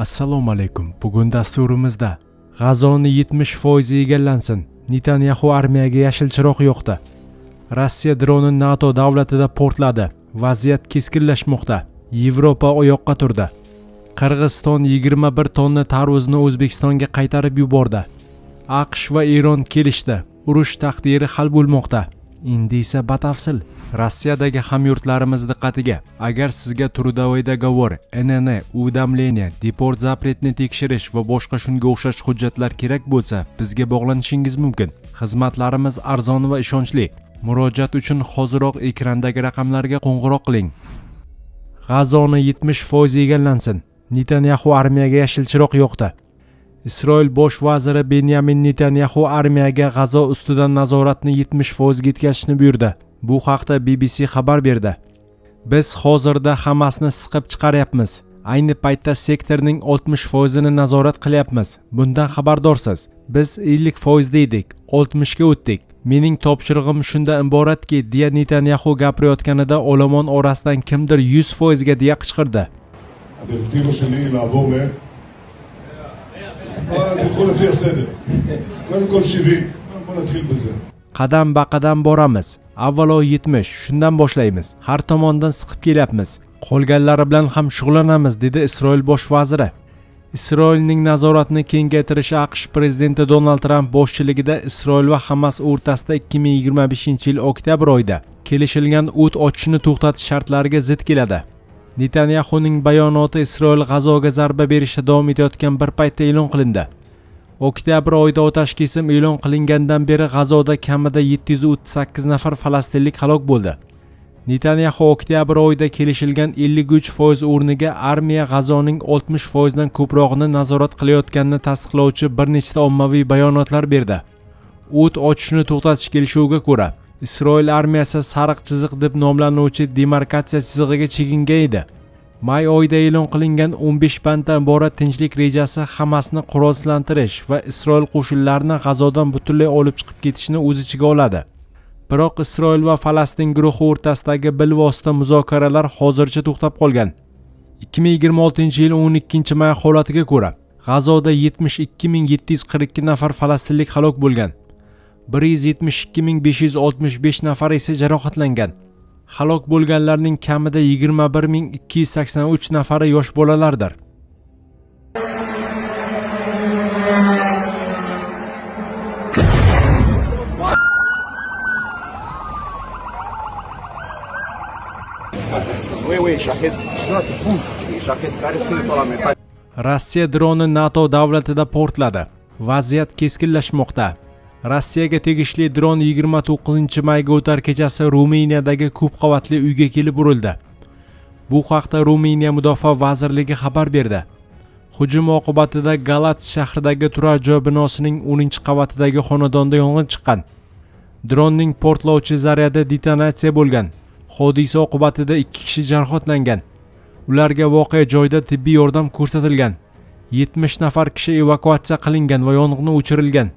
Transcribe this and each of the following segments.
Assalomu alaykum. Bugun dasturimizda G'azoni 70% egallansin. Netanyaxu armiyaga yashil chiroq yoqdi. Rossiya droni NATO davlatida portladi. Vaziyat keskinlashmoqda. Yevropa oyoqqa turdi. Qirg'iziston 21 tonna tarvuzni O'zbekistonga qaytarib yubordi. AQSh va Eron kelishdi. Urush taqdiri hal bo'lmoqda. Endi esa batafsil. Rossiyadagi hamyurtlarimiz diqqatiga, agar sizga трудовой договор, НН, уведомление, депорт запрет ni tekshirish va boshqa shunga o'xshash hujjatlar kerak bo'lsa, bizga bog'lanishingiz mumkin. Xizmatlarimiz arzon va ishonchli. Murojaat uchun hoziroq ekrandagi raqamlarga qo'ng'iroq qiling. G'azoni 70% egallansin. Netanyaxu armiyaga yashil chiroq yoqdi. Isroil bosh vaziri Benyamin Netanyaxu armiyaga G'azo ustidan nazoratni 70% ga yetkazishni buyurdi. Bu haqda BBC xabar berdi. Biz hozirda Hamasni siqib chiqaryapmiz. Ayni paytda sektorning 60% ni nazorat qilyapmiz. Bundan xabardorsiz. Biz 50% deydik, 60 ga o'tdik. Mening topshirig'im shundan iboratki, deya Netanyaxu gapirayotganida olomon orasidan kimdir 100% ga deya qichqirdi. הדירקטיבה שלי היא לעבור ל... תלכו לפי הסדר. קודם כל 70. בואו נתחיל בזה. Qadam ba qadam boramiz. Avvalo 70, shundan boshlaymiz. Har tomondan siqib kelyapmiz. Qolganlari bilan ham shug'ullanamiz, dedi Isroil bosh vaziri. Isroilning nazoratni kengaytirishi AQSh prezidenti Donald Tramp boshchiligida Isroil va Hamas o'rtasida 2025-yil oktyabr oyida kelishilgan o't ochishni to'xtatish shartlariga zid keladi. Netanyaxuning bayonoti Isroil G'azoga zarba berishda davom etayotgan bir paytda e'lon qilindi. Oktyabr oyida otashkesim e'lon qilingandan beri G'azoda kamida 738 nafar falastinlik halok bo'ldi. Netanyaxu oktyabr oyida kelishilgan 53% o'rniga armiya G'azoning 60% dan ko'prog'ini nazorat qilayotganini tasdiqlovchi bir nechta ommaviy bayonotlar berdi. O't ochishni to'xtatish kelishuviga ko'ra, Isroil armiyasi sariq chiziq deb nomlanuvchi demarkatsiya chizig'iga chekingan edi. May oyida e'lon qilingan 15 banddan iborat tinchlik rejasi Hamasni qurolsizlantirish va Isroil qo'shinlarini G'azodan butunlay olib chiqib ketishni o'z ichiga oladi. Biroq Isroil va Falastin guruhi o'rtasidagi bilvosita muzokaralar hozircha to'xtab qolgan. 2026-yil 12 may holatiga ko'ra, G'azoda 72 742 nafar falastinlik halok bo'lgan. 172 565 nafar esa jarohatlangan. Halok bo'lganlarning kamida 21 283 nafari yosh bolalardir. Oui, oui, j'arrête. J'arrête la Rossiya droni NATO davlatida portladi. Vaziyat keskinlashmoqda. Rossiyaga tegishli dron 29 mayga o'tar kechasi Ruminiyadagi ko'p qavatli uyga kelib urildi. Bu haqda Ruminiya mudofaa vazirligi xabar berdi. Hujum oqibatida Galats shahridagi turar joy binosining 10-qavatidagi xonadonda yong'in chiqqan. Dronning portlovchi zaryadi detonatsiya bo'lgan. Hodisa oqibatida ikki kishi jarohatlangan. Ularga voqea joyida tibbiy yordam ko'rsatilgan. 70 nafar kishi evakuatsiya qilingan va yong'in o'chirilgan.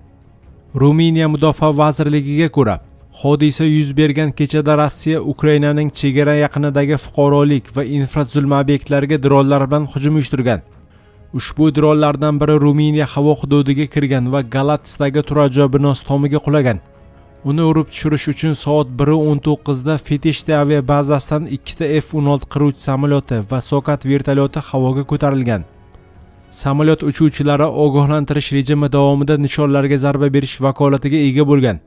Ruminiya mudofaa vazirligiga ko'ra, hodisa yuz bergan kechada Rossiya Ukrainaning chegara yaqinidagi fuqarolik va infratuzilma obyektlariga dronlar bilan hujum uyushtirgan. Ushbu dronlardan biri Ruminiya havo hududiga kirgan va Galatsdagi turar joy binosi tomiga qulagan. Uni urib tushirish uchun soat 1:19 da Fetishte aviabazasidan ikkita F-16 qiruvchi samolyoti va Sokat vertolyoti havoga ko'tarilgan. Samolyot uchuvchilari ogohlantirish rejimi davomida nishonlarga zarba berish vakolatiga ega bo'lgan.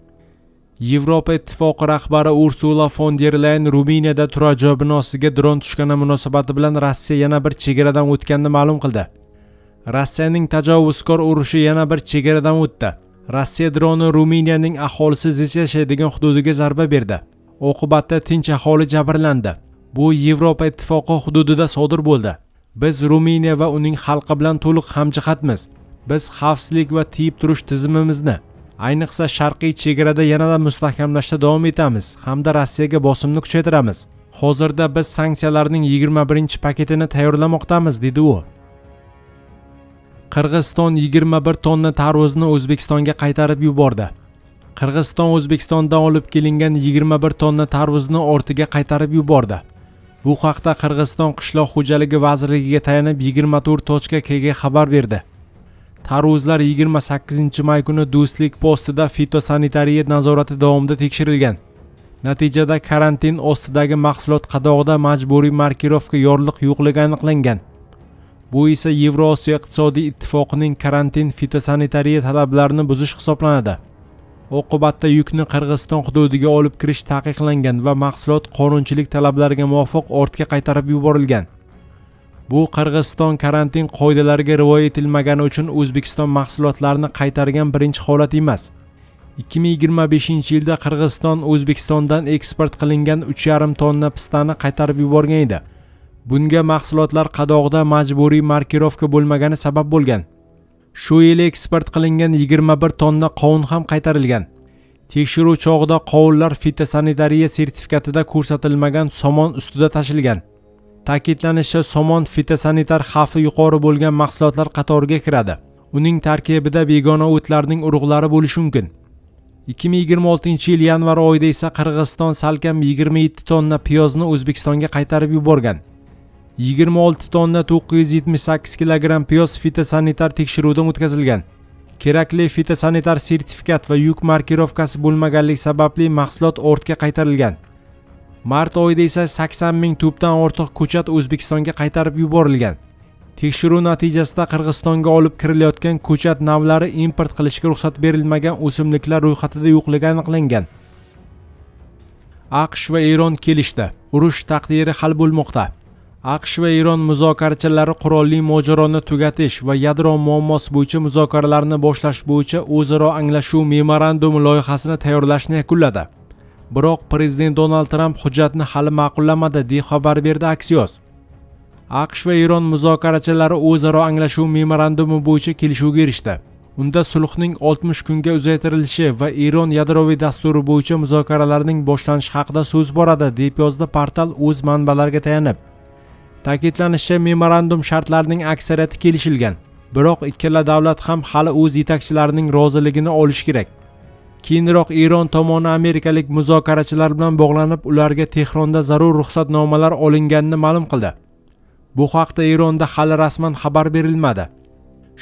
Yevropa Ittifoqi rahbari Ursula fon der Leyen Ruminiyada turar joy binosiga dron tushgani munosabati bilan Rossiya yana bir chegaradan o'tganini ma'lum qildi. Rossiyaning tajovuzkor urushi yana bir chegaradan o'tdi. Rossiya droni Ruminiyaning aholisi zich yashaydigan hududiga zarba berdi. Oqibatda tinch aholi jabrlandi. Bu Yevropa Ittifoqi hududida sodir bo'ldi. Biz Ruminiya va uning xalqi bilan to'liq hamjihatmiz. Biz xavfsizlik va tiyib turish tizimimizni, ayniqsa sharqiy chegarada yanada mustahkamlashda davom etamiz hamda Rossiyaga bosimni kuchaytiramiz. Hozirda biz sanksiyalarning 21 paketini tayyorlamoqdamiz, dedi u. Qirg'iziston 21 tonna tarvuzni O'zbekistonga qaytarib yubordi. Qirg'iziston O'zbekistondan olib kelingan 21 tonna tarvuzni ortiga qaytarib yubordi. Bu haqda Qirg'iziston Qishloq xo'jaligi vazirligiga tayanib 24.kg xabar berdi. Tarvuzlar 28 may kuni Do'stlik postida fitosanitariya nazorati davomida tekshirilgan. Natijada karantin ostidagi mahsulot qadog'ida majburiy markirovka yorliq yo'qligi aniqlangan. Bu esa Yevrosiyo iqtisodiy ittifoqining karantin fitosanitariya talablarini buzish hisoblanadi. Oqibatda yukni Qirg'iziston hududiga olib kirish taqiqlangan va mahsulot qonunchilik talablariga muvofiq ortga qaytarib yuborilgan. Bu Qirg'iziston karantin qoidalariga rioya etilmagani uchun O'zbekiston mahsulotlarini qaytargan birinchi holat emas. 2025 yilda Qirg'iziston O'zbekistondan eksport qilingan 3,5 tonna pistani qaytarib yuborgan edi. Bunga mahsulotlar qadog'ida majburiy markirovka bo'lmagani sabab bo'lgan. Shu yili eksport qilingan 21 tonna qovun ham qaytarilgan. Tekshiruv chog'ida qovunlar fitosanitariya sertifikatida ko'rsatilmagan somon ustida tashilgan. Ta'kidlanishicha, somon fitosanitar xavfi yuqori bo'lgan mahsulotlar qatoriga kiradi. Uning tarkibida begona o'tlarning urug'lari bo'lishi mumkin. 2026 yil yanvar oyida esa Qirg'iziston salkam 27 tonna piyozni O'zbekistonga qaytarib yuborgan. 26 tonna 978 kilogramm piyoz fitosanitar tekshiruvdan o'tkazilgan. Kerakli fitosanitar sertifikat va yuk markirovkasi bo'lmaganligi sababli mahsulot ortga qaytarilgan. Mart oyida esa 80 ming tubdan ortiq ko'chat O'zbekistonga qaytarib yuborilgan. Tekshiruv natijasida Qirg'izistonga olib kirilayotgan ko'chat navlari import qilishga ruxsat berilmagan o'simliklar ro'yxatida yo'qligi aniqlangan. AQSh va Eron kelishdi. Urush taqdiri hal bo'lmoqda. AQSh va Eron muzokarachilari qurolli mojaroni tugatish va yadro muammosi bo'yicha muzokaralarni boshlash bo'yicha o'zaro anglashuv memorandumi loyihasini tayyorlashni yakunladi. Biroq prezident Donald Tramp hujjatni hali ma'qullamadi, deb xabar berdi Axios. AQSh va Eron muzokarachilari o'zaro anglashuv memorandumi bo'yicha kelishuvga erishdi. Unda sulhning 60 kunga uzaytirilishi va Eron yadroviy dasturi bo'yicha muzokaralarning boshlanishi haqida so'z boradi, deb yozdi portal o'z manbalariga tayanib. Ta'kidlanishicha, memorandum shartlarining aksariyati kelishilgan. Biroq ikkala davlat ham hali o'z yetakchilarining roziligini olishi kerak. Keyinroq Eron tomoni amerikalik muzokarachilar bilan bog'lanib, ularga Tehronda zarur ruxsatnomalar olinganini ma'lum qildi. Bu haqda Eronda hali rasman xabar berilmadi.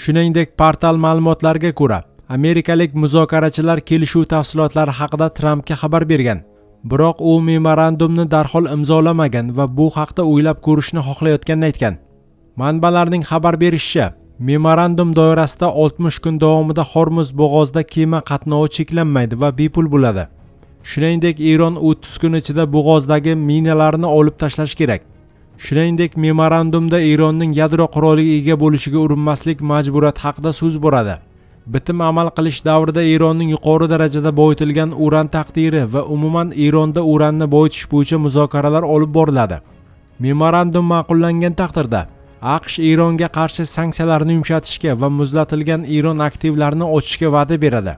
Shuningdek, portal ma'lumotlariga ko'ra, amerikalik muzokarachilar kelishuv tafsilotlari haqida Trampga xabar bergan. Biroq u memorandumni darhol imzolamagan va bu haqda o'ylab ko'rishni xohlayotganini aytgan. Manbalarning xabar berishicha, memorandum doirasida 60 kun davomida Hormuz bo'g'ozida kema qatnovi cheklanmaydi va bepul bo'ladi. Shuningdek, Eron 30 kun ichida bo'g'ozdagi minalarni olib tashlashi kerak. Shuningdek, memorandumda Eronning yadro quroliga ega bo'lishiga urinmaslik majburiyati haqida so'z boradi. Bitim amal qilish davrida Eronning yuqori darajada boyitilgan uran taqdiri va umuman Eronda uranni boyitish bo'yicha muzokaralar olib boriladi. Memorandum ma'qullangan taqdirda AQSh Eronga qarshi sanksiyalarni yumshatishga va muzlatilgan Eron aktivlarini ochishga va'da beradi.